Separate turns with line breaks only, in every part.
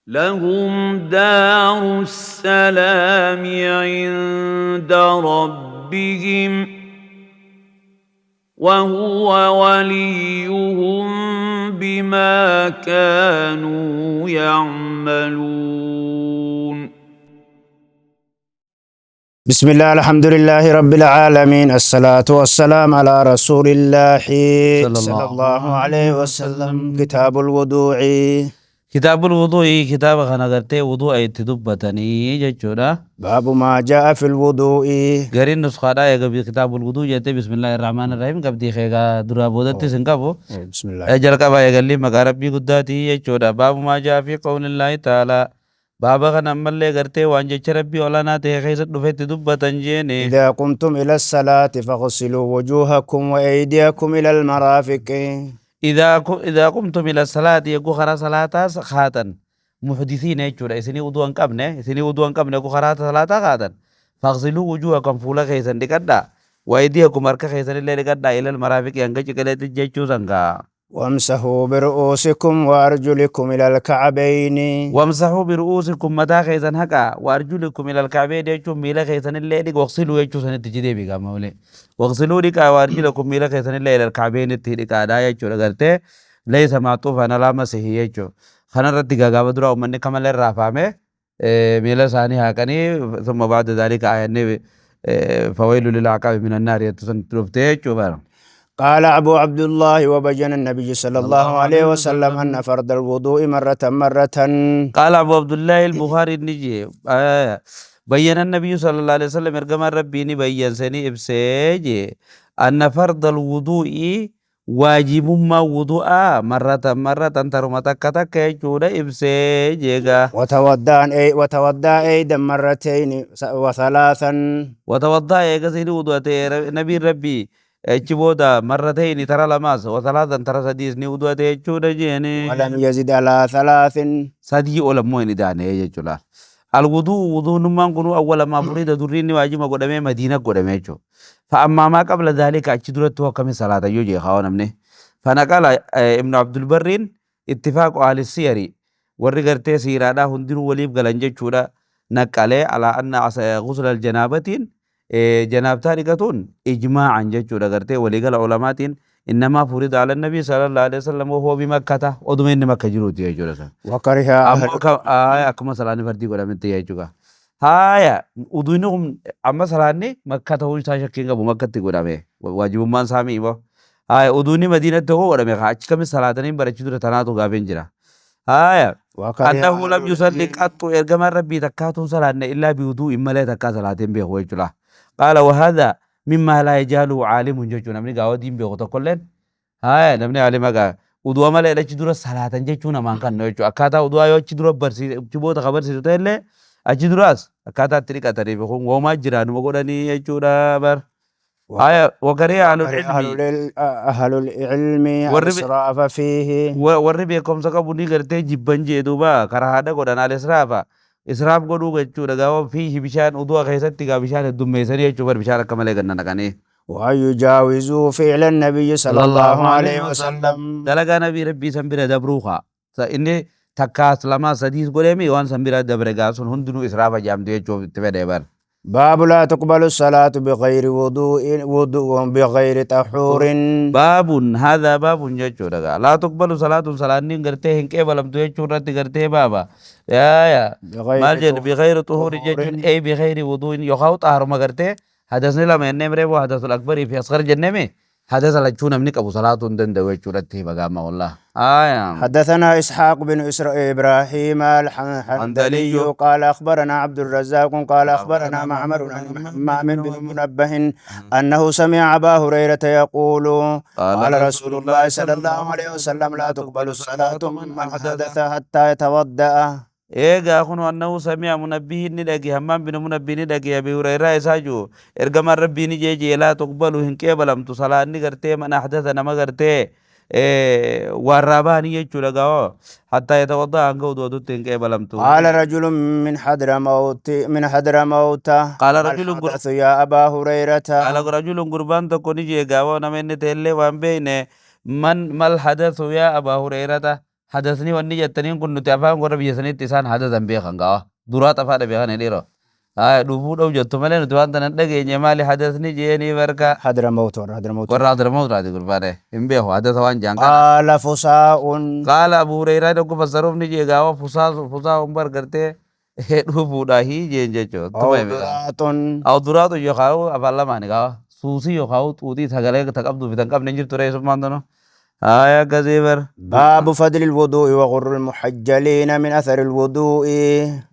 لهم دار السلام عند ربهم وهو وليهم بما كانوا يعملون.
بسم الله، الحمد لله رب العالمين، الصلاة والسلام على رسول الله صلى الله عليه وسلم. كتاب الوضوء.
كتاب الوضوء، كتاب kana gartee wudu'a itti dubbatanii jechuudha.
باب ما جاء في الوضوء.
Gariin nusxaadhaa eega كتاب الوضوء jettee بسم الله الرحمن الرحيم qabdii eegaa duraa boodatti sin qabu.
بسم الله.
Jalqaba eegalli maqaa rabbii guddaatii jechuudha. باب ما جاء في قول الله تعالى، baaba kana ammallee gartee waan jecha rabbii olaanaa ta'e keessa dhufetti dubbatan jeeni.
إذا قمتم إلى الصلاة فاغسلوا وجوهكم وأيديكم إلى المرافق.
إذا قمتم إلى الصلاة، yeggu karaa salaataas kaatan، محدثين jechuudha, isinii uduu hin qabne, isinii uduu hin qabne, yeggu karaa salaataa kaatan، فاغسلوا وجوهكم fuula keessan dhiqadhaa، وأيديكم harka keessan illee dhiqadhaa، إلى المرافق hanga ciqileetti jechuu sangaa.
وامسحوا برؤوسكم وأرجلكم إلى الكعبين.
وامسحوا برؤوسكم mataa keessan haqaa، وأرجلكم إلى الكعبين jechuun miila keessan illee dhiq، واغسلوا jechuu sanitti jideebi gaama malee، واغسلوا dhiqaa، وأرجلكم miila keessan illee إلى الكعبين itti dhiqaadhaa jechuudha. Gartee ليس معطوفا على مسح jechuu kanarratti gagaaba dura uummanni kamalee raafame miila isaanii haqanii، ثم بعد ذلك aayanni فويل للأعقاب من النار jettu sanitti dhuftee jechuudha.
قال أبو عبد الله: وبين النبي صلى الله عليه وسلم أن فرض الوضوء مرة مرة.
قال أبو عبد الله البخاري نجي بين النبي صلى الله عليه وسلم، ergamaan rabbii ni bayyansanii ibsee jee، أن فرض الوضوء waajibummaa wudu'aa، مرة مرة taruma takka takka jechuudha ibsee jeegaa.
وتوضأ أيضا مرتين وثلاثا.
وتوضأ eegasii wudu'ate nabiin rabbii achi booda، مرتين tara lamaas، وثلاثا tara sadiis ni wudu'ate jechuudha jeeni.
ولم يزد على ثلاث.
Sadii ol ammoo hin idaane jechuudha. الوضوء wuduunummaan kun أول ما فرض durriinni waajiba godhamee Madiina godhame jechuudha. فأما ما قبل ذلك achi duratti akkami salaata yoo jee haa namni. فنقل ابن عبد البر اتفاق أهل السير، warri gartee siiraadhaa hundinuu waliif galan jechuudha. نقلee على أن غسل الجنابة janaabtaa dhiqatuun إجماعا jechuudha gartee waliigala ulamaatiin، إنما فرض على النبي صلى الله عليه وسلم وهو بمكة oduma inni Makka jiruuti jechuudha san.
وكره أهل
Ammoo akkuma salaanni fardii godhametti jechuudha. Haaya, uduuni kun amma salaanni Makka ta'uu isaa shakkiin qabu, Makkatti godhame waajibummaan isaa mi'imo. Haaya, uduuni Madiinatti hoo godhame achi kamis salaatanii barachi dura tanaatu gaafeen jira. Haaya.
وكره
أنه لم
أهل
يصلي
العلم
قط ergamaan rabbii takkaatuun salaanne إلا بوضوء malee takkaa salaateen beeku jechuudha. قال وهذا مما لا يجهله عالم jechuudha, namni gaawwadiin beeku tokkolleen. Haaya, namni aalima gaa udu'a malee achi dura salaatan jechuun namaan kan jechuudha. Akkaataa udu'aa yoo achi dura barsiise, achi booda ka barsiisu ta'ellee, achi duraas akkaataa itti dhiqatanii fi kun woomaa jira numa godhanii jechuudha bar. Haaya, وكره أهل
وكره
العلم
أهل العلم الإسراف فيه.
Warri beekumsa qabu ni gartee jibban jee duuba karaa godhan الإسراف israaf godhuu jechuudha gaafa فيه bishaan udu'a keessatti gaa bishaan heddummeessanii jechuudha, bishaan akka malee ganna naqanii.
وأن يجاوزوا فعل النبي صلى الله عليه وسلم.
Dalagaa nabii rabbii san bira dabruu kaa inni takkaas lamaa sadiis godheemi waan san bira dabre gaa sun hundinuu israafa jaamtu jechuuf itti fedhee bar.
باب لا تقبل الصلاة بغير وضوء وضوء بغير طهور.
باب هذا باب jechuudha gaa لا تقبل صلاة salaanni gartee hin qeebalamtu jechuu irratti gartee baaba yaa
بغير
maal jedhu بغير طهور jechuun
طهور.
Ee بغير وضوء yookaan xaharuma gartee hadasni lama jennee miree حدث الأكبر fi أصغر jennee hadasa lachuu namni qabu salaatuu hin danda'u jechuudhatti hima gaama wallah aayaa.
حدثنا إسحاق بن إبراهيم الحنظلي
حنظلي
قال أخبرنا عبد الرزاق قال أخبرنا معمر عن همام بن منبه أنه سمع أبا هريرة يقول: قال رسول الله صلى الله عليه وسلم: لا تقبل الصلاة من حدث حتى يتوضأ.
Eegaa kun أنه سمع منبه ni dhage, Hammaam bin Munabbi ni dhage Abi Hurayraa isaa jiru ergamaan rabbii ni jeeje، لا تقبل hin qeebalamtu salaanni gartee من أحدث nama gartee warraa bahanii jechuudha gaawoo حتى يتوضأ hanga wuduututti hin qeebalamtu.
قال رجل من حضرموت من حضرموت
قال
ما
رجل
الحدث يا أبا هريرة؟
قال رجل gurbaan tokko ni jee gaawoo nama inni ta'ellee waan beekne، من ما الحدث يا أبا هريرة؟ Hadasni wanni jettaniin kun nuti afaan warra biyya saniitti isaan hadasan beekan gawa. Duraa xafaadha beekan dhiiroo. Haya dhufuu dhabu jettu malee nuti waan tana hin dhageenye maali hadasni jeeni barka.
Hadramawt warra Hadramawt.
Warra Hadramawt raati gurbaane hin beeku hadasa waan jaan kana.
Qaala fusaa'un.
Qaala Abu Hureyraa tokko fassaruuf ni jee gaawa fusaa fusaa umbar gartee dhufuudha hii jeen jechuudha.
Aw duraaxun.
Aw duraatu yookaan afaan lamaani gaawa suusii yookaan xuuxii sagalee ta qabduu fi tan qabne hin jirtu reessummaan tanu. Haya akkasii bar.
باب فضل الوضوء وغر المحجلين من أثر الوضوء.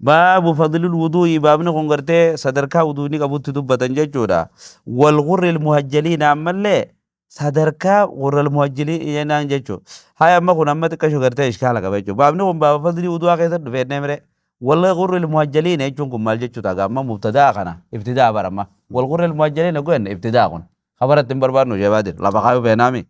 Baabu fadlil wuduu'i baabni kun gartee sadarkaa wuduuni qabutti dubbatan jechuudha. Wal gurril muhajjaliina ammallee sadarkaa gurral muhajjaliin jennaan jechuudha. Haya amma kun amma xiqqasho gartee ishkaala qaba jechuudha. Baabni kun baaba fadlii wudu'aa keessatti dhufe jennee mire. Wal gurril muhajjaliina jechuun kun maal jechuudha? Amma mubtadaa kana ibtidaa bara amma. Wal gurril muhajjaliina kun ibtidaa kun. Khabaratti hin barbaadnu jabaadir lafa kaayuu feenaami.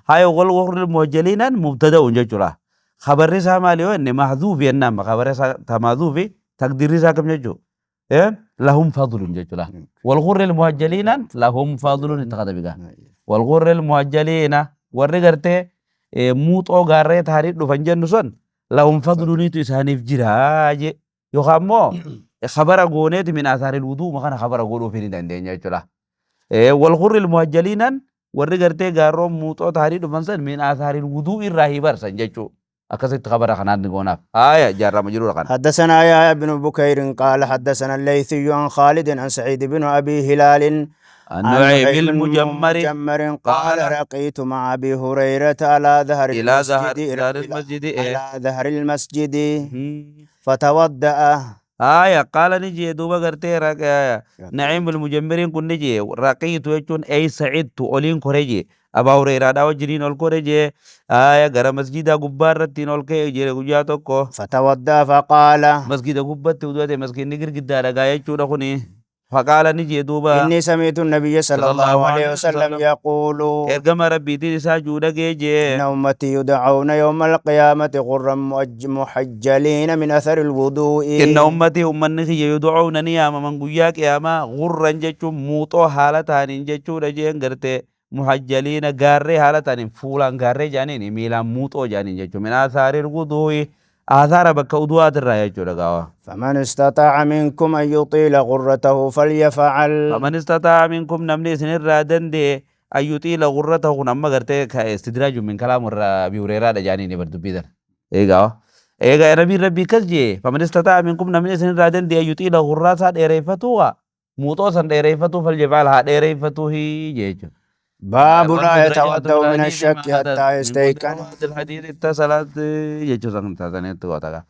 Haya wal gurril muhajjaliinaan mubtada'uun jechuudha. Khabarri isaa maali yoo inni mahzuuf jennaan khabarri isaa ta mahzuufi taqdiirri isaa kam jechuudha. Lahum fadlun jechuudha. Wal gurril muhajjaliinaan lahum fadlun itti katabiga. Wal gurril muhajjaliina warri gartee muuxoo gaarree taanii dhufan jennu sun lahum fadluniitu isaaniif jira je. Yookaan immoo khabara gooneeti min asaaril wuduu kana khabara godhuuf hin dandeenya jechuudha. Wal gurril muhajjaliinaan warri gartee gaarroo muuxoo taanii dhufan san min asaaril wuduu irraa hibarsan jechuudha. Akkasitti khabara kanaan ni goonaaf. Haya jaarrama jiruudha kana.
حدثنا يحيى بن بكير قال حدثنا الليثي عن خالد عن سعيد بن أبي هلال عن
النعيم
نعيم
المجمر
المجمر قال
قال
رقيت مع أبي هريرة على ظهر
إلى ظهر
المسجد
دار المسجد إيه.
على ظهر المسجد فتودأ.
آية قال نجي دوبا قرتي رق نعيم المجمرين كن نجي رقيت يجون أي سعدت أولين كوريجي أبا هريرة داو جرين أول كوريجي آية غرا مسجد غبار رتين أول كي جري غجا توكو.
فتودأ فقال
مسجد غبت ودوته مسجد نجر جدا رغاية چودا خني فقال نجي دوبا
إني سمعت النبي صلى
صلى
الله
الله
عليه
عليه
وسلم
وسلم
يقول
ergama rabbiitiin isaa juudha geejee
إن أمتي يدعون يوم القيامة غرا محجلين من أثر الوضوء.
Inna ummatii ummanni kiyya yud'uuna ni yaamaman guyyaa qiyaamaa gurran jechuun muuxoo haala ta'aniin jechuudha jeen gartee muhajjaliina gaarree haala ta'aniin fuulaan gaarree jaaniin miilaan muuxoo jaaniin jechuudha. Min aasaaril wuduu'i aasaara bakka udu'aatirraa jechuudha gaawa.
فمن استطاع منكم أن يطيل غرته فليفعل.
Faman istataa'a minkum namni isinirraa danda'e an yuxiila gurratahu kun amma gartee ka istidraaju min kalaamu irraa Abi Hureyraadha jaaniin bar dubbii tana. Eegaa eegaa nabiin rabbii akkas jee faman istataa'a minkum namni isinirraa danda'e an yuxiila gurraa dheereffatu waa muuxoo san dheereffatu falyaf'al haa dheereffatu hii jechuudha.
باب لا
والمدرجات
يتودأ من
الحديث ما
الشك
حدث
حتى
من
يستيقن.
مدرجات الحديث اتصلت jechuudha.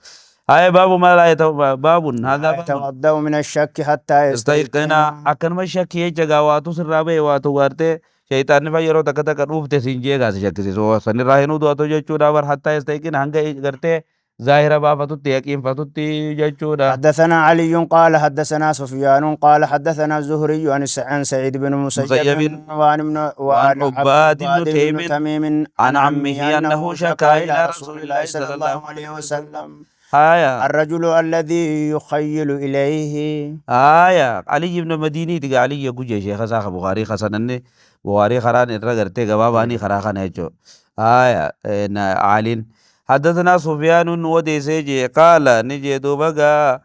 هاي باب ما لا يتو باب هذا
لا
باب
يتودأ من الشك حتى
يستيقن
يستيقن.
akkanuma shakkii jecha gaa waatu sirraa ba'e waatu gartee shayxaanni fa yeroo takka takka dhuufte siin jee gaasi shakkisiisu sanirraa hin udu'atu jechuudha bar hattaa yastayqina hanga gartee zaahira baafatutti yaqiinfatutti jechuudha.
حدثنا علي قال حدثنا سفيان قال حدثنا الزهري عن سعيد بن مسيب
مسيب
وعن ابن
وعن
وعن
عباد بن
عباد بن
تيم
تميم
عن
عن
عمه
عمه
أنه
أنه
شكا
شكا
إلى
إلى
رسول
رسول
الله
الله
صلى
صلى
الله
الله عليه وسلم
هايا
الرجل الذي يخيل إليه.
آية علي بن مديني تيجا علي يجوج شيخ ساخ بخاري خسنني بخاري خران إرى غرتي غباباني خرا خان هجو آية إن علي حدثنا سفيان وديسيجي قال نجي دوبغا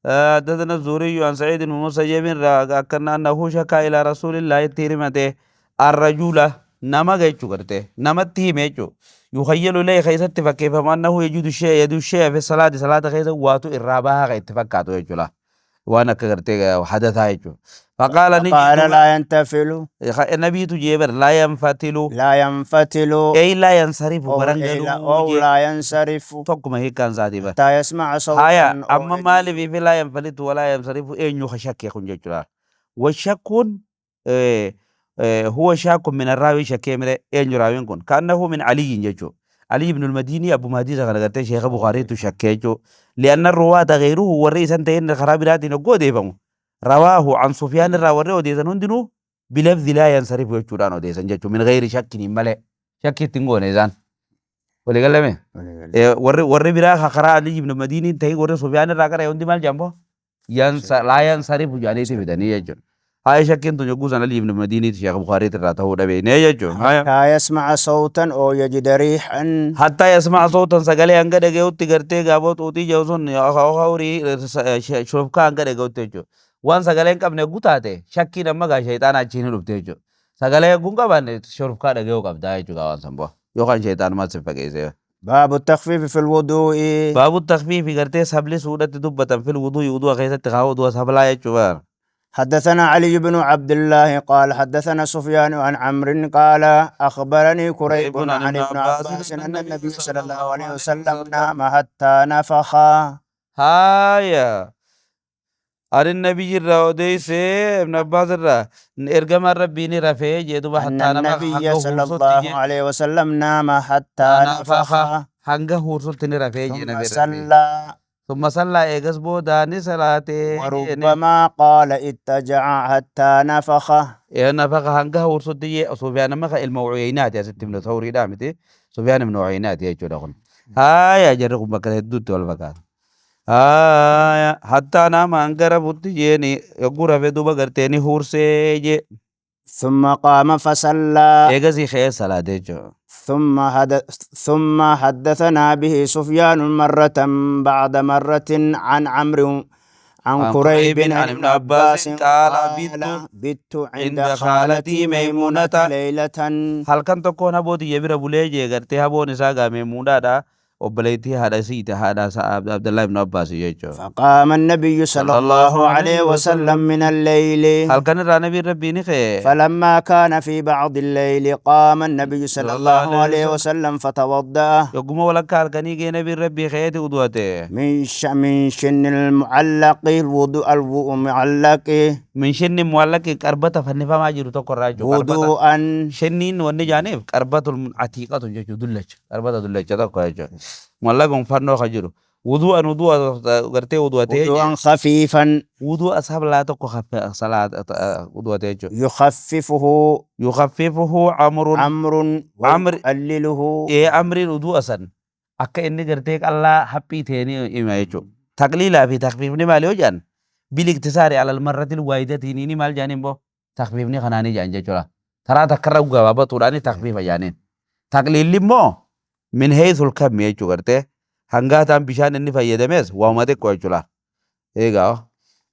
حدثنا الزهري عن سعيد بن مسيب أكن أنه شكا إلى رسول الله تيرمته الرجل نما جيتشو غرتي نما تيميتشو يخيل إليه خيست فكيف ما أنه يجد الشيء يد الشيء في الصلاة صلاة خيست واتو إرابها اتفكاتو يجولا وانا كغرتي حدثها يجو فقال نجي
قال
دوبا
لا ينتفل.
النبي تجيبر لا ينفتل
لا ينفتل
أي لا ينصرف
أو,
غرنجلو
أو لا ينصرف
tokkuma hiikkaan isaatii bara.
حتى يسمع صوتا
Haya
أو
amma
يجد.
maaliif fi laa yanfalitu walaa yansarifu eenyu ka shakke kun jechuudha. Washakkuun huwa shaakun min arraawi shakkee mire eenyu raawiin kun kaannahu min aliyyin jechuu. Ali ibn al-Madini Abu Mahdi isa kana gartee Sheekha Bukhaariitu shakkee jechuu. Li'anna ruwaata ghayruhu warri isan ta'in karaa biraatiin hoggoo odeeffamu. Rawaahu an Sufyaan irraa warri odeessan hundinuu bilafzi laa yansarifu jechuudhaan odeessan jechuu min ghayri shakkiniin malee shakki ittiin goone isaan. Walii galame? Warri biraa ka karaa Ali ibn Madiniin ta'e warri Sufyaan irraa qara'e hundi maal jedhan boo? Yansa laa yansarifu jedhaniiti fidanii jechuudha. Haaya shakkiin tun yogguu san Ali ibn Madiiniiti Sheekh Bukhaariiti irraa ta'uu dhabeeynee jechuun. Haaya.
حتى يسمع صوتا أو يجد ريحا.
Hattaa yasma'a sawtan sagalee hanga dhaga'utti gartee gaaboo xuuxii jedhu sun hawrii shofkaa hanga dhaga'utti jechuudha. Waan sagalee hin qabne yogguu taate shakkiin amma gaa shayxaana achiin hin dhufte jechuudha. Sagalee yogguu hin qabaanne shofkaa dhaga'uu qabdaa jechuudha waan san bu'a. Yookaan shayxaanumaa si fageessee.
باب التخفيف في الوضوء.
Baabu takfiifi gartee sabli suudhatti dubbatan fil wuduu'i wudu'a keessatti kaa wudu'a sablaa jechuudha.
حدثنا علي بن عبد الله قال حدثنا سفيان عن عمرو قال أخبرني كريب عن ابن عباس أن النبي صلى الله عليه وسلم نام حتى نفخ.
Haaya. Ani nabiyyi irraa odeessee Ibn Abbaas irraa ergamaan rabbii ni rafee jee duba
أن
hattaa nama
النبي
hanga
صلى
huursutti
الله
jee
عليه وسلم نام حتى
نفخ
نفخ
hanga huursutti ni rafee jee
ثم
nabi rabbii.
صلى.
Summa sallaa eegas boodaa ni salaatee jeeni.
وربما قال اتجع حتى نفخ.
Ee nafaqa hanga huursutti jee Sufyaan amma ka ilma Uyeynaati asitti ibnu Thawriidhaa miti Sufyaan ibnu Uyeynaati jechuudha kun. Haaya jarri kun bakka hedduutti wal fakkaata. Haaya hattaa nama hanga rafutti jeeni yogguu rafee duuba gartee ni huursee jee.
ثم قام فصلى.
Eegasii ka'ee salaate jechuudha.
ثم حدثنا به سفيان مرة بعد مرة عن عمرو عن
عن
كريب
كريب
عن
عن
ابن
ابن عباس
عباس
قال
قال
بت
بت عند
عند
خالتي
خالتي
ميمونة
ميمونة
ليلة.
Halkan tokkoon haboo tiyya bira bulee jee gartee haboon isaa gaa Meemuunaadha obboleettii haadha isiiti haadha isaa Abdallaa ibn Abbaas jechuudha.
فقام النبي صلى
صلى
الله
الله
عليه
عليه
وسلم
وسلم
من الليل.
Halkan irraa nabiin rabbii ni ka'e.
فلما كان في بعض الليل قام النبي صلى
صلى الله
الله
عليه
عليه
وسلم
وسلم فتوضأ
yogguma walakkaa halkanii ga'e nabiin rabbii ka'eeti udu'ate.
من شن المعلق الوضوء المعلق
Min shinni muwallaqi qarbata fannifamaa jiru tokko irraa jechuudha. Qarbata
وضوءا.
shinniin wanni jaaniif qarbatul atiiqatu jechuudha dullacha qarbata dullacha tokko jechuudha. Muwallaqun fannoo ka jiru. Wudu'an wudu'a gartee wudu'atee jee
وضوءا خفيفا
wudu'a sablaa tokko salaata wudu'atee jechuudha.
يخففه
Yukaffifuhu amrun
عمرو
amri
ويقلله.
ee amriin wudu'a san akka inni gartee qallaa haphii ta'ee hima jechuudha. Taqliilaa fi takfiifni maali yoo jedhan biliktisaari alal marratil waayidatiin inni maal jedhaniin boo takfiifni kanaanii jedhan jechuudha. Taraa takkarra gabaabatuudhaan takfiifa jedhaniin. Taqliilli immoo min heeysul kammi jechuu gartee hangaataan bishaan inni fayyadames waama xiqqoo jechuudha. Eegaa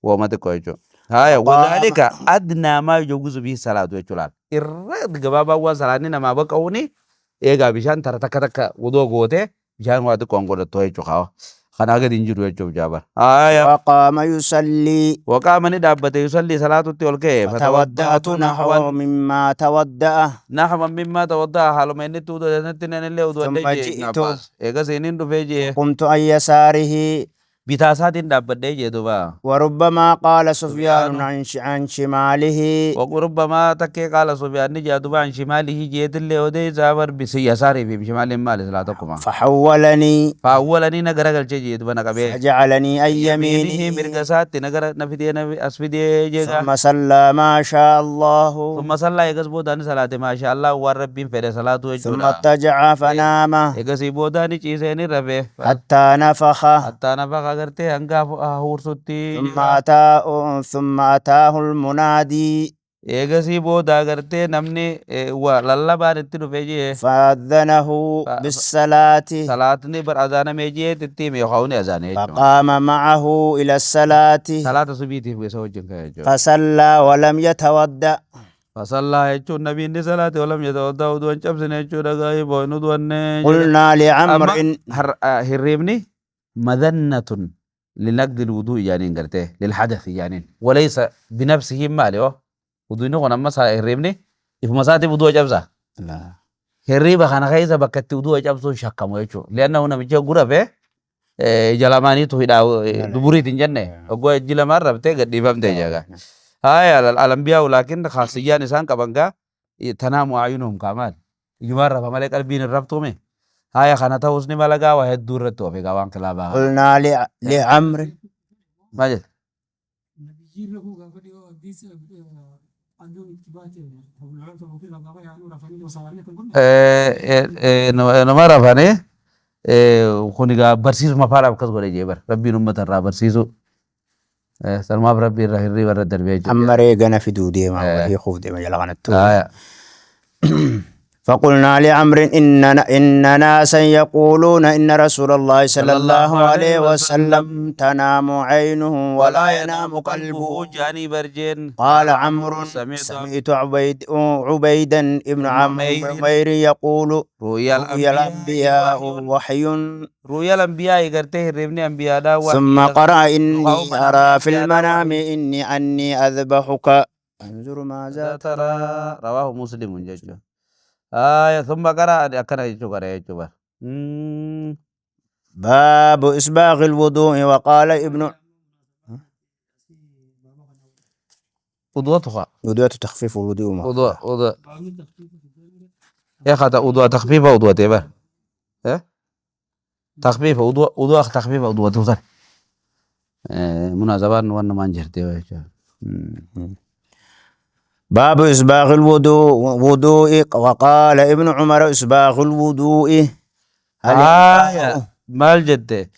waama xiqqoo jechuudha. Haaya
وقام
wadhaalika adnaa maa yujawwizu bihi salaatu jechuudha. Irra gabaabaa waan salaanni namaa baqa'uuni eegaa bishaan tara takka takka wudoo gootee bishaan waa xiqqoon godhattu jechuudha. Kanaa gadi hin jiru jechuuf jaaban. Haaya
وقام يصلي.
waqaama ni dhaabbate yusallii salaatutti ol ka'e
فتودأت
fatawadda'atu nahwan
نحو مما تودأ.
nahwan mimmaa tawadda'a haaluma inni itti udu'atetti nanillee
ثم
udu'adhee jee Ibn
جئت
Abbaas. Eegas inni dhufee jee
قمت عن يساره.
bitaa isaatiin dhaabbadhee jee duuba.
وربما قال سفيان
Sufyaanu
عن شماله.
وربما تكي قال سفيان نجا دوبا عن شماله جيت اللي ودي زابر بس يساري في شمال مال لا تقوم.
فحولني
فأولني نغرا قلچ جيت بنا قبي
فجعلني عن
يمينه
يمينه.
مرغسات نغر نفدي نفي اسفدي جيغا.
ثم صلى ما شاء الله.
ثم صلى يغس بودان صلاة ما شاء الله ورب فد صلاة
ثم
وجودا
اضطجع فنام
يغس بودان چيسين رفه
حتى نفخ.
حتى نفخ غرتي هنگا هورسوتي
ثم
جيغا.
أتاه ثم أتاه المنادي
Eegasii booda agartee namni lallabaan itti dhufe jee
فأذنه بالصلاة.
Salaatni bar azaanamee jee itti hime yookaan ni azaane jechuudha.
فقام معه إلى الصلاة.
Salaata subiitiif isa wajjin ka'e jechuudha.
فصلى ولم يتودأ.
Fasallaa jechuun nabiin ni salaate walam yatawaddaa uduu hin cabsine jechuudha gaa'ii boo'in uduwanne jedhe.
قلنا
Amma
لعمر
hirribni madannatun linaqdi lwuduu jaaniin gartee lilhadathi jaaniin walaysa binafsihi maali oo uduuni kun amma hirribni ifuma isaatiif uduu cabsa.
لا.
Hirriba kana keessa bakka itti uduu cabsuun shakkamu jechuudha. Liannahu namicha gurafe ija lamaaniitu hidhaa duburiit hin jenne oggoo ijji lamaan rabtee gadhiifamte jechuudha. Haya alambiyaa laakin khaasiyyaan isaan qaban gaa tanaamu ayunuhum kaamaal ijumaan rafa malee qalbiin hin raftume. Haya kana ta'us ni malagaa waa hedduu irratti oofe gaa waan kilaabaa kana.
قلنا لعمر
Maal jette? Nama rafanii kun egaa barsiisuma faadhaaf akkas godhe jee bara rabbiin uummata irraa barsiisu. Sanumaaf rabbi irra hirriiba irra darbee jechuudha.
Amma ree gana fiduu deema hiikuuf deema jala kanatti. فقلنا لعمر إن ناسا يقولون إن رسول الله صلى الله عليه وسلم تنام عينه ولا ينام قلبه.
جاني برجين.
قال عمرو سمعت عبيدا ابن عمير يقول
رؤيا
الأنبياء وحي.
رؤيا الأنبياء قرته الربن أنبياء لا وحي.
ثم قرأ إني أرى في المنام أني أذبحك انظر ماذا
ترى. رواه مسلم جل. آية ثم قرأ أكن يجوكر.
باب إسباغ الوضوء. وقال ابن
وضوء
وضوء تخفيف الوضوء
وضوء يا خطأ وضوء تخفيف وضوء تبا تخفيف وضوء تخفيف وضوء توصل مناسبة وأنا ما نجرت.
باب إسباغ الوضوء. وقال ابن عمر إسباغ الوضوء.
مال جده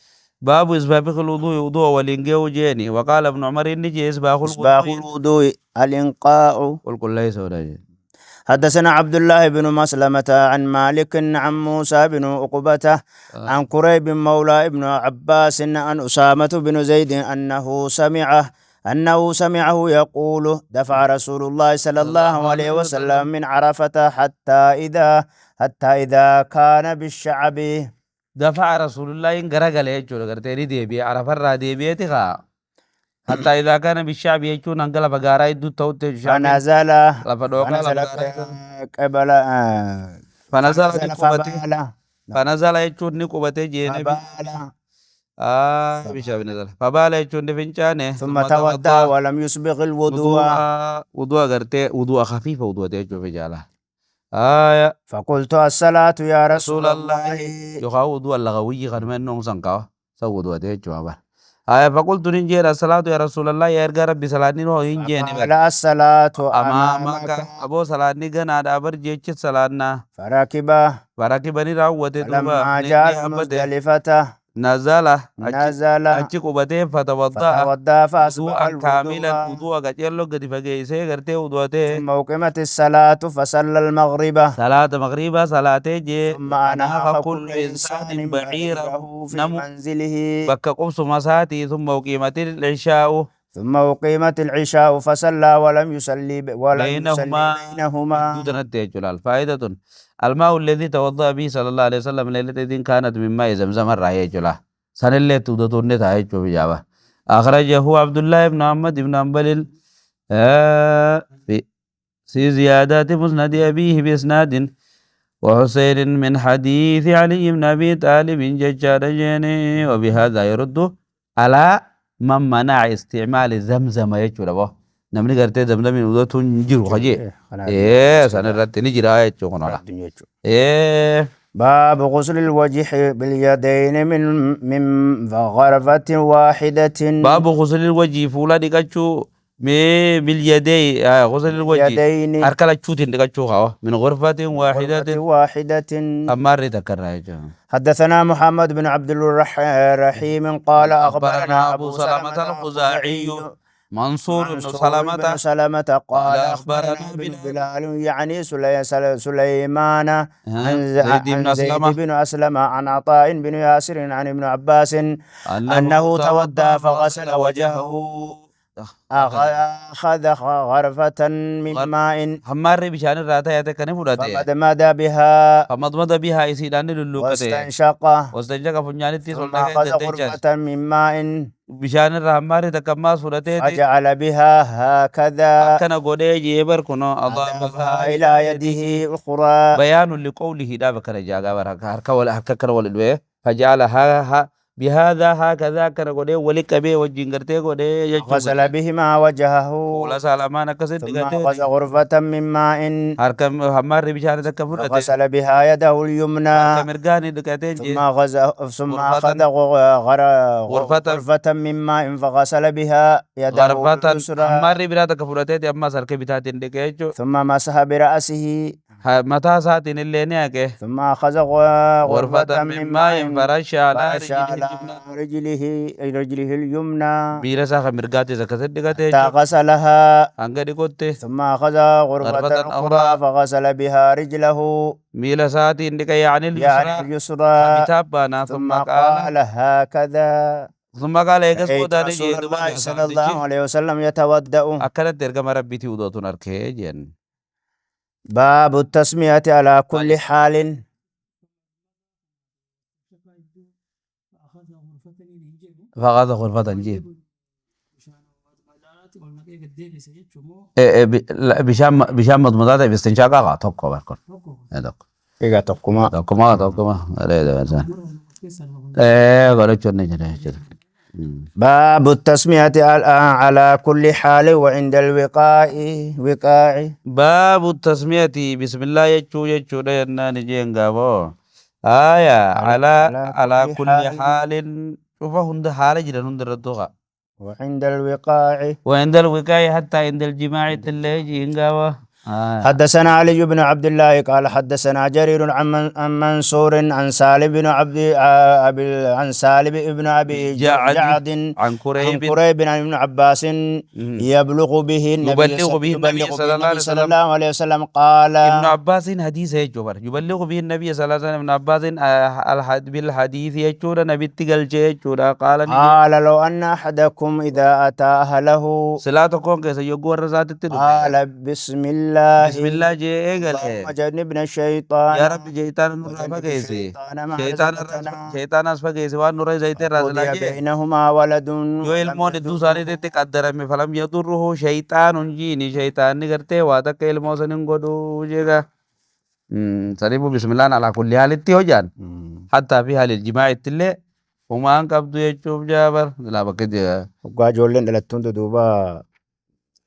باب إسباغ الوضوء وضوء والإنقاء جيني. وقال ابن عمر إني جي إسباغ
الوضوء الإنقاء
والكل ليس ولا جي.
حدثنا عبد الله بن مسلمة عن مالك عن موسى بن عقبة عن كريب مولى ابن عباس عن أسامة بن زيد أنه سمعه يقول دفع رسول الله صلى الله عليه وسلم من عرفة حتى إذا كان بالشعب.
دفع رسول الله إن غرق يجور غرتني ديبي عرفة را ديبي تخا حتى إذا كان بالشعب يجون أنقل فقارا يدو توت
فنزل قبل
فنزل فنزل يجون نقبته جيني بشاب نزل فبال يجون فنجانه
ثم تودع ولم يسبغ الوضوء
وضوء غرته وضوء خفيف وضوء تيجو في جاله.
فقلت الصلاة يا رسول الله
يخاو وضوء اللغوي غنم النوم سنقا سو وضوء تيجو. فقلت ننجي الصلاة يا رسول الله يا إرجع ربي صلاتني هو ينجي
لا الصلاة
أمامك أبو صلاتني جنا أبر جيش صلاتنا فركبني راوته
لما جاء مزدلفة
نزل أتشكو بته فتوضأ
فأصبح
كاملا وضوء قتيل قد فجيسه قرته وضوءته.
ثم أقيمت الصلاة فصلى المغرب
صلاة مغرب صلاة جي
ثم أناخ كل إنسان بعيره في منزله
بك قبص مساتي. ثم أقيمت العشاء
فصلى ولم يصلي بينهما.
فائدة الماء الذي توضأ به صلى الله عليه وسلم ليلة إذن كانت من ماء زمزم الرأي جلا سن اللي تودتون تاي بجابة. أخرجه عبد الله بن محمد بن حنبل في زيادات مسند أبيه بإسناد وحسين من حديث علي بن أبي طالب ججار جيني. وبهذا يرد على من منع استعمال زمزم يجربه نمني قرتي زمزم ودتون جرو خجي سنرت نجرا يجو
باب غسل الوجه باليدين من غرفة واحدة.
باب غسل الوجه فولا ديكاتشو باليدين غسل الوجه أركلا تشوتين ديكاتشو خاو من غرفة واحدة أمر تكرر.
حدثنا محمد بن عبد الرحيم قال أخبرنا
أبو سلمة الخزاعي منصور بن
سلمة قال أخبرنا بن بلال يعني سليمان عن زيد بن أسلم عن عطاء بن ياسر عن ابن عباس أنه تودى فغسل وجهه أخذ غرفة من ماء
همار بشان الراتا يتكن فودته
فمضمض
بها يسيدان للوكته واستنشق فنجانتي
ثم أخذ غرفة من ماء
بشان الرحمار تكما صورته
فجعل بها هكذا
كان غودي جيبر كنو
أضافها إلى يده الأخرى.
بيان لقوله دا بكر جاغا بركة ولا هككر ولا فجعلها بهذا هكذا كان غودي ولك به وجنگرته غودي
غسل بهما وجهه
ولا سلامان كسد
ثم أخذ غرفة من ماء
هركم همار بشان تكفرته
غسل بها يده اليمنى
مرغاني دكته
ثم أخذ غرفة من ماء فغسل بها يده اليسرى
همار برا تكفرته أما سرك بتاتين دكه
ثم مسح برأسه.
Mataa isaatiin illee ni haqe.
ثم أخذ
غرفة من ماء فرش على
فرش
رجله
على
اليمنى.
رجله اليمنى
Miila isaa kan mirgaatti akkasitti dhiqate
حتى
jechuudha.
غسلها.
Hanga dhiqutti.
ثم أخذ غرفة
غرفة
أخرى
أخرى.
فغسل بها رجله
Miila isaatiin dhiqe yaani
يعني
al-yusraa
اليسرى.
bitaa baanaa.
ثم
ثم قال
قال هكذا
ثم قال eegas
رأيت
booda ni
رسول
jee duuba
الله صلى
sahaabtichi
الله عليه وسلم يتودأ.
Akkanatti ergama rabbiitii wuduutuun arkee jeen.
باب التسمية على كل حال.
فغذا غرفة jeen. Bishaan madmadaa ta'e istinshaaqa qaa tokko barkon. Tokko.
Egaa tokkuma.
Tokkuma tokkuma. Godhachuun ni jira jechuudha.
باب التسمية على كل حال وعند الوقاء وقاع.
باب التسمية بسم الله jechuu jechuudha jennaan jeen gaaboo. Aya على
على
على
كل
كل
حال.
حال cufa hunda haala jiran hunda irratti haa.
وعند الوقاع.
وعند الوقاية حتى عند الجماع illee jeen gaaba. آه.
حدثنا علي بن عبد الله قال حدثنا جرير عن منصور عن سالم بن عبد أبي عن سالم بن أبي
جعد
جعد عن
عن كريب
كريب عن ابن عباس يبلغ به النبي
يبلغ به النبي
يبلغ
صلى
به
الله
النبي
عليه
صلى
وسلم.
الله عليه وسلم قال
ابن عباس حديث jechuudha يبلغ به النبي صلى الله عليه وسلم ابن عباس بالحديث jechuudha nabitti galchee jechuudha قال ni
قال لو أن أحدكم إذا أتى أهله
silaa tokkoon keessa yogguu warra isaatitti dhufe
قال بسم الله
bismillah jee eegale
اللهم جنبنا الشيطان
yaa rabbi shayxaana nurraa
وجنب
fageesse
الشيطان ما
shayxaana
رزقتنا
shayxaana as fageesse waan nurra zayitee irraa silaa
قضي
jee
بينهما ولد
yoo
لم
ilmoon idduu
يضره
isaaniitti qaddarame فلم يضره شيطان jiini shayxaanni gartee waa takka ilmoo san hin godhuu jeega. Saniifuu bismillaan على كل haalitti hojaan حتى في حال الجماع illee humaan qabdu jechuuf jaabar silaa bakka jira.
Waggaa ijoolleen dhalattuun duuba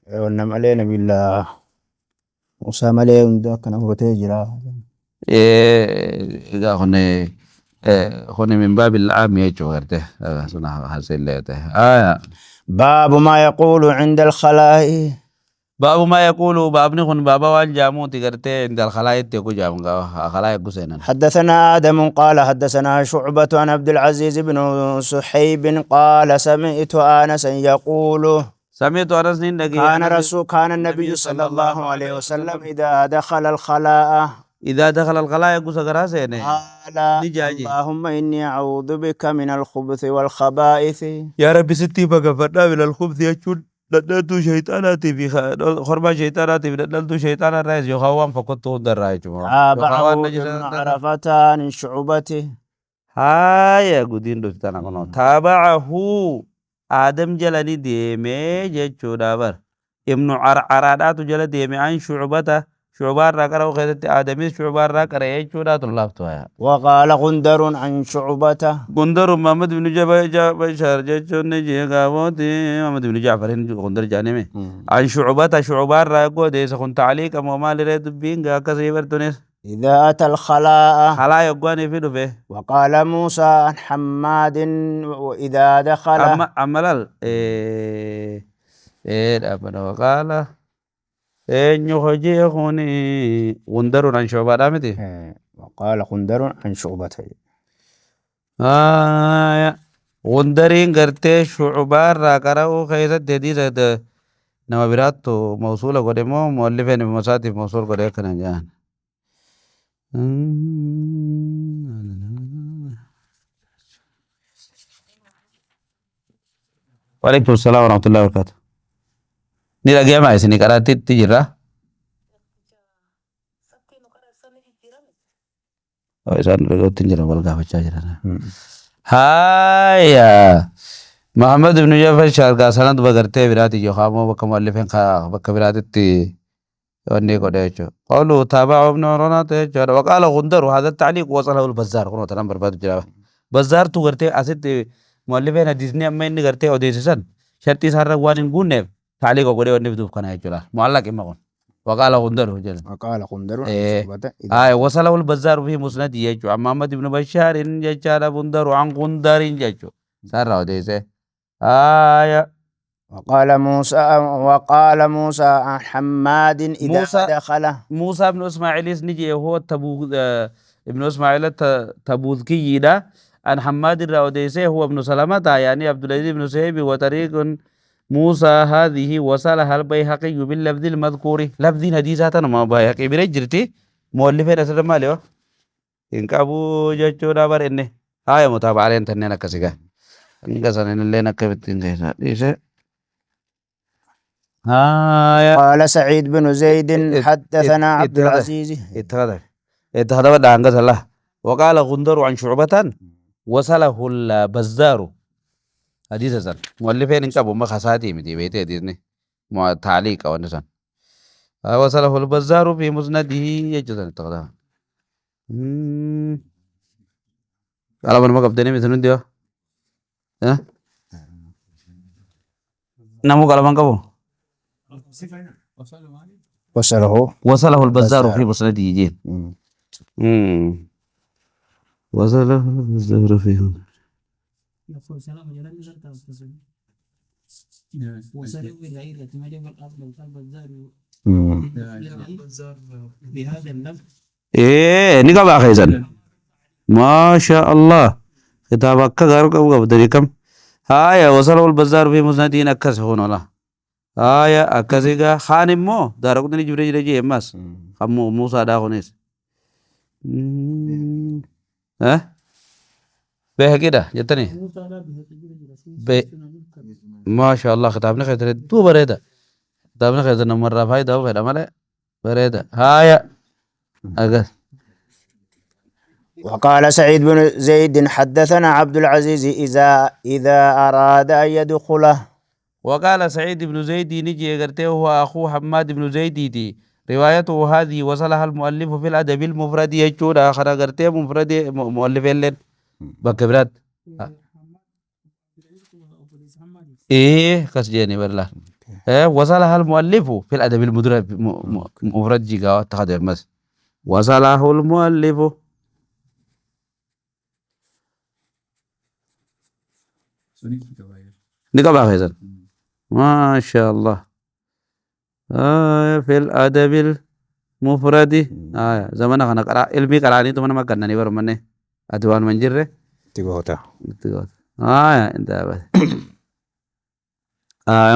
wanna malee nabillaa Musaa malee hunda akkana hubatee jira.
Egaa kun من باب العام jechuu gartee sun hasillee ta'e.
باب ما يقول عند الخلاء.
باب ما يقول baabni kun baaba waan jaamuuti gartee عند الخلاء itti ku jaamu خلاء ku seenan.
حدثنا آدم قال حدثنا شعبة عن عبد العزيز بن سحيب قال سمعت أنسا يقول
سمعت أنس nin dhagee
كان رسول كان النبي صلى الله عليه وسلم إذا دخل الخلاء
إذا دخل الخلاء يقول سكرا seene
قال
ni jaaji.
اللهم إني أعوذ بك من الخبث والخبائث.
Yaa Rabbi sitti baqafadhaa من الخبث jechuun dhadhaltuu shayxaanaatii fi kormaa shayxaanaatii fi dhadhaltuu shayxaanaa irraa yookaan waan fokkottuu hunda irraa jechuudha. Yookaan
تابعه
waan
ابن
najisa
عرفة عن شعبته.
Haaya gudiin dhufte tana kunoo. تابعه Aadam jala ni deemee jechuudha bar. Ibnu Carcaraadhaatu jala deeme عن شعبة shucbaarraa qara'u keessatti Aadamis shucbaarraa qara'e jechuudha tun laaftu haya.
وقال غندر عن شعبة.
غندر محمد بن بشار jechuun ni jee gaafooti محمد بن جعفر غندر jaanime. عن شعبة shucbaarraa goodeessa kun تعليق moo maaliree dubbiin gaa akkasii bartunis.
إذا أتى الخلاء.
Halaa yoggaanii fi dhufe.
وقال موسى عن حماد وإذا دخل.
Amma lal dhaabbata وقال eenyu hojii kuni غندر عن shucbaadhaa miti.
وقال غندر عن شعبة.
Haaya gundariin gartee shucbaarraa qara'uu keessatti hadiisa nama biraattu mawsuula godhe moo muallifeen masaatiif mawsuul godhe akkana jedhan. وعليكم السلام ورحمة الله وبركاته. Ni dhaga'amaa isinii qaraatitti jirra. Isaan dhaga'utti hin jiran wal gaafachaa jiran. Haaya. Muhammad ibn Jafar Shargaa sanad bagartee biraati yookaan immoo bakka muallifeen bakka biraatitti wanni godhe jechuudha. قوله تابعه ابن عرنة jechuudha. وقال غندر هذا التعليق وصله البزار kunoo tanaan barbaadu jira. Bazzaartu gartee asitti muallifeen hadiisni amma inni gartee odeessisan shartii isaarra waan hin guunneef تعليق godhee wanni fiduuf kana jechuudha. معلق imma kun. وقال غندر jedha.
وقال غندر عن شعبة إذا
آه وصله البزار في مسنده jechuudha. محمد بن بشار jechaadha غندر عن غندر jechuudha. Sarara odeesse. آية
وقال موسى عن حماد إذا
موسى
دخل.
موسى بن إسماعيل نجي هو تبو ابن إسماعيل تبوذكي ده عن حماد الراوديسي هو ابن سلمة، يعني عبد العزيز بن سهيب. وطريق موسى هذه وصلها البيهقي باللفظ المذكور، لفظ حديثات ما بيهقي برجرتي مؤلفين أسر مالي إن كابو جتشونا بر إني هاي متابعة علين تنين كسيجا إنك اللي نكبت إنك هاي.
قال سعيد بن زيد حدثنا عبد العزيز
اتخذ ودع الله. وقال غندر عن شعبة وصله البزار حديث سن مؤلفين إنك أبو مخساتي مدي بيتي ديزني مع تعليق أو نسان وصله البزار في مسنده يجوز اتخذها. قال من ما قبضني مثل ديو ها نمو قال من قبو وصله البزار في مسنده جين. وصله البزار في إيه نقبع خيزن ما شاء الله كتابك غير قبضني كم هاي وصله البزار في مسنده نكس هون ولا هاي أكزيجا خانم مو دارقدني جبريل جي ماس خمو موسى داخونيس ها به كده جتني ما شاء الله خطابنا خير تو بريدة خطابنا خير مرة فايدة وغير ملا بريدة هاي أجس.
وقال سعيد بن زيد حدثنا عبد العزيز إذا أراد أن يدخله.
وقال سعيد بن زيد نجي قرته هو أخو حماد بن زيد دي روايته هذه وصلها المؤلف في الأدب المفرد يجود آخر قرته مفرد مؤلف لين بكبرات إيه قصدي بالله إيه وصلها المؤلف في الأدب المفرد جيجا تخدم بس وصله المؤلف نقبع خيزان ما شاء الله في الأدب المفرد زمان أنا قرأ علمي قرأني تو ما كنا نبر مني أدوان منجرة
تقوتا
أنت بس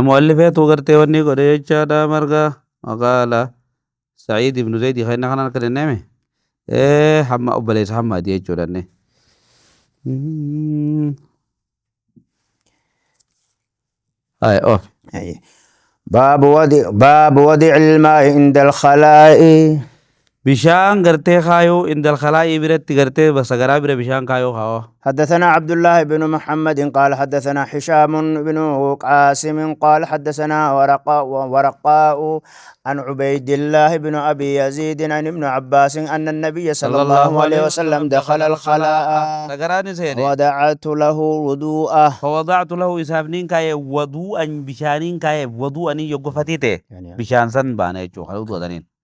مؤلفه تو کرتے ونی کرے چادا مرگا. وقال سعيد بن زيد خيرنا خنا كرنا میں اے ہم ابلیس ہم دیے چورنے
باب وضع الماء عند الخلاء.
بشان قرتي خايو عند الخلاء برت قرتي بس غرا بر بشان خايو خاو.
حدثنا عبد الله بن محمد قال حدثنا هشام بن قاسم قال حدثنا ورقاء عن عبيد الله بن أبي يزيد عن ابن عباس أن النبي صلى الله عليه وسلم دخل الخلاء ودعت له وضوءه.
فوضعت له إسافنين كاي وضوءا بشانين كاي وضوءا يقفتيته بشان سن بانا يجو خلو دنين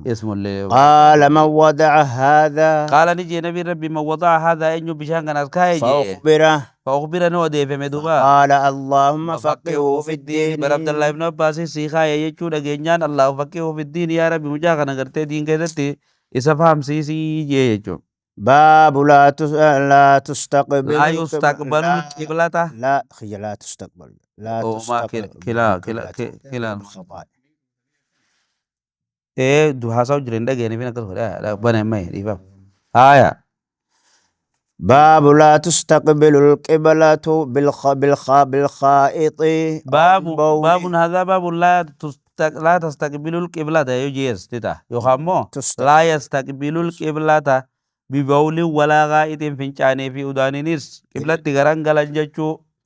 اسم اللي
قال من وضع هذا؟
قال نجي نبي ربي من وضع هذا إنه بشان كان أسكاي فأخبره نودي في مدوبا.
قال اللهم فقهه في الدين.
عبد الله بن عباس سيخا يجو دغنيان الله فقهه في الدين يا ربي مجا كان غرتي دين كذتي إذا فهم سي يجو.
باب لا تستقبل
لا يستقبل القبلة
لا لا تستقبل لا تستقبل
كلا كلا كلا إيه دوها سو جرين ده جاني فينا كده لا بنا ما يفهم آية.
باب لا تستقبل القبلة بالخائط.
باب هذا باب لا تستقبل القبلة يجيز تتا يخمو لا يستقبل القبلة ببول ولا غائط فنجاني في أدانينيس قبلة تغران غلان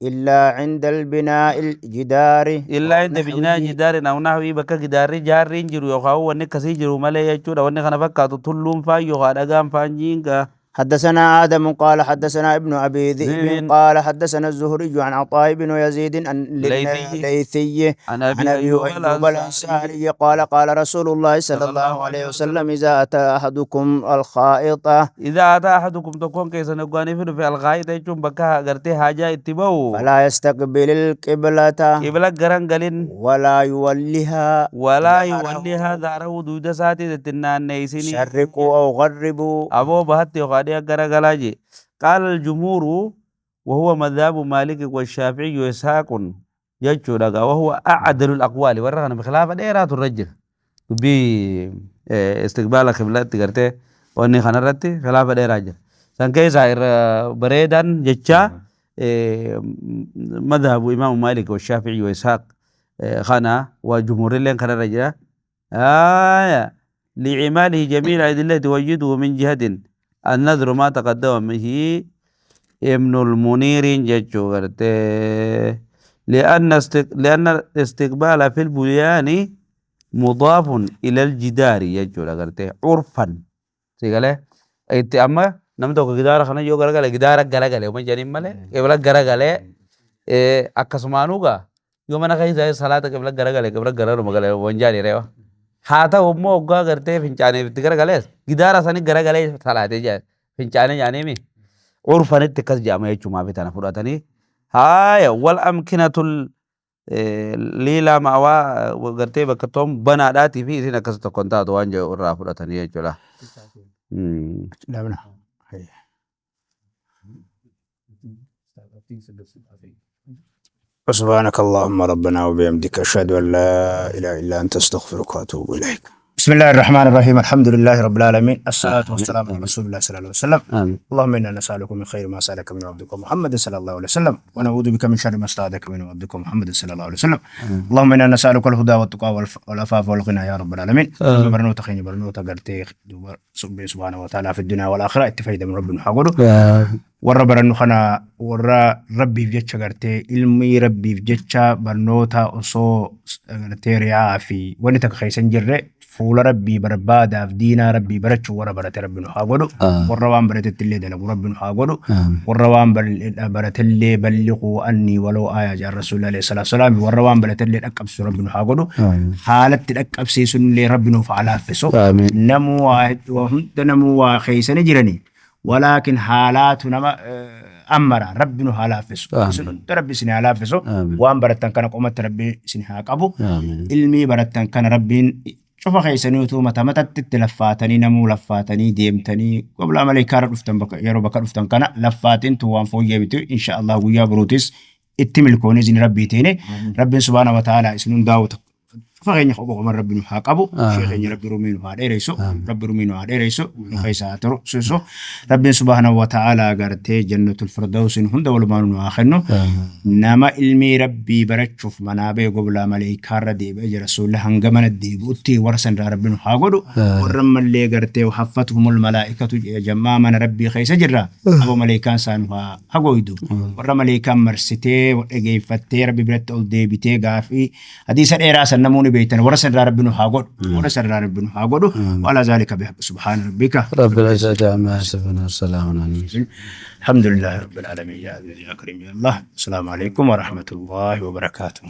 إلا عند البناء الجدار
إلا عند بناء جدار أو نحوه بك جدار جارين جرو يخاو ونك كسي جرو ملي يجور ونك أنا فكاتو تلوم فا يخا دغام فانجينكا
حدثنا آدم قال حدثنا ابن أبي ذئب
ذئب.
قال حدثنا الزهري عن عطاء بن يزيد عن
ليثي.
ليثي
عن
عن
أبي
أبي
أيوب
أيوب
الأنصاري
الأنصاري قال قال رسول الله صلى الله عليه وسلم إذا أتى أحدكم الخائط
إذا أتى أحدكم تكون كيسا نقواني في الغاية يجون بكا غرتي حاجة اتباو
فلا يستقبل القبلة
قبلة غران قلين
ولا يوليها
ولا
ظهره.
يوليها ظهره دودا ساتي تتنان نيسيني
شرقوا أو غربوا
أبو بهتي وقادي غرغلاجي. قال الجمهور وهو مذهب مالك والشافعي وإسحاق يجو لغا وهو أعدل الأقوال ورغنا بخلاف ديرات الرجل ب استقبال قبلة تغرتي واني خنرتي خلاف ديرات سان كيسا بريدا جتشا مذهب إمام مالك والشافعي وإسحاق خنا وجمهور اللين خنا رجلا آية لعماله جميع الأدلة توجده من جهة النذر ما تقدم به ابن المنير جتشو غرتي لأن الاستقبال في البنيان مضاف إلى الجدار جتشو غرتي عرفا سيقاله إنت أما نمتو جدار خنا جو غرغله جدار غرغله وما جانين مله قبل غرغله إيه أكسمانوغا يوم أنا خيزة صلاة قبل غرغله قبل غرغله مغله وانجاني ريوا haa ta'u immoo waggaa gartee fincaanii itti garagalees gidaara sanii garagalee salaatee jira fincaanii nyaanii urfanitti akkas jedhama jechuumaa fi tana fudhatanii haaya wal amkinatul liilaa ma'awaa gartee bakka toon banaadhaatii fi isin akkas tokko hin taatu waan jedhu irraa fudhatanii jechuudha.
نعم. سبحانك اللهم ربنا وبحمدك أشهد أن لا إله إلا أنت أستغفرك وأتوب إليك. بسم الله الرحمن الرحيم الحمد لله رب العالمين الصلاة والسلام على رسول الله صلى الله عليه وسلم.
آمين.
اللهم إنا نسألك من خير ما سألك من عبدك محمد صلى الله عليه وسلم ونعوذ بك من شر ما استعاذك من عبدك محمد صلى الله عليه وسلم. اللهم إنا نسألك الهدى والتقى والعفاف والغنى يا رب العالمين. برنوتا خيني برنوتا قرتي سبحانه وتعالى في الدنيا والآخرة اتفيد من ربنا حقوله. Warra barannu kana warra rabbiif jecha gartee ilmi rabbiif jecha barnoota osoo gartee ri'aa fi wanni takka keessa hin jirre fuula rabbii barbaadaaf diinaa rabbii barachuu warra barate rabbi nu haa godhu. Warra waan baratetti illee dalagu rabbi nu haa godhu. Warra waan baratellee balliquu annii waloo aayaa jaan rasuulli alayhi salaatu wasalaam warra waan baratellee dhaqqabsiisu rabbi nu haa godhu. Haalatti dhaqqabsiisuun illee rabbi nuuf haa laaffisu. Namuu waa hunda namuu waa keessa ni jiranii. ولكن حالات نما أمرا ربي نو حالافسو سن ربي سن حالافسو وان برتن كان قومت ربي سن حاقبو علمي برتن كان ربي شوف خيسنيوتو متى متى تتلفاتني نمو لفاتني ديمتني قبل عملي كار رفتن بك يرو بك رفتن كان لفاتن تو وان فوجي بتو إن شاء الله ويا بروتس اتملكوني زين ربي تيني ربي سبحانه وتعالى سنون داوت فغيني خبو عمر ربي نو حاقبو شيخني ربي رومينو هاديريسو ربي رومينو هاديريسو خيسا ترو سوسو ربي سبحانه وتعالى غرتي جنة الفردوس هند ولمان نو آخرنو نما علمي ربي برچوف منابه قبل ملائكة ردي بأجر رسول الله هنگمن الديبوتي ورسن ربي نو حاقدو ورم اللي غرتي وحفتهم الملائكة جماع من ربي خيسا جرا أبو ملائكة سانوا حقويدو ورم ملائكة مرستي ورقيفتي ربي برت ديبتي غافي حديث الإيراس النموني بيتنا ورسن ربي نو حاقد ورسن ربي نو حاقدو وعلى ذلك بحق سبحان ربك
رب العزة عما يصفون والسلام على المرسلين.
الحمد لله رب العالمين يا عزيز يا كريم يا الله. السلام عليكم ورحمة الله وبركاته.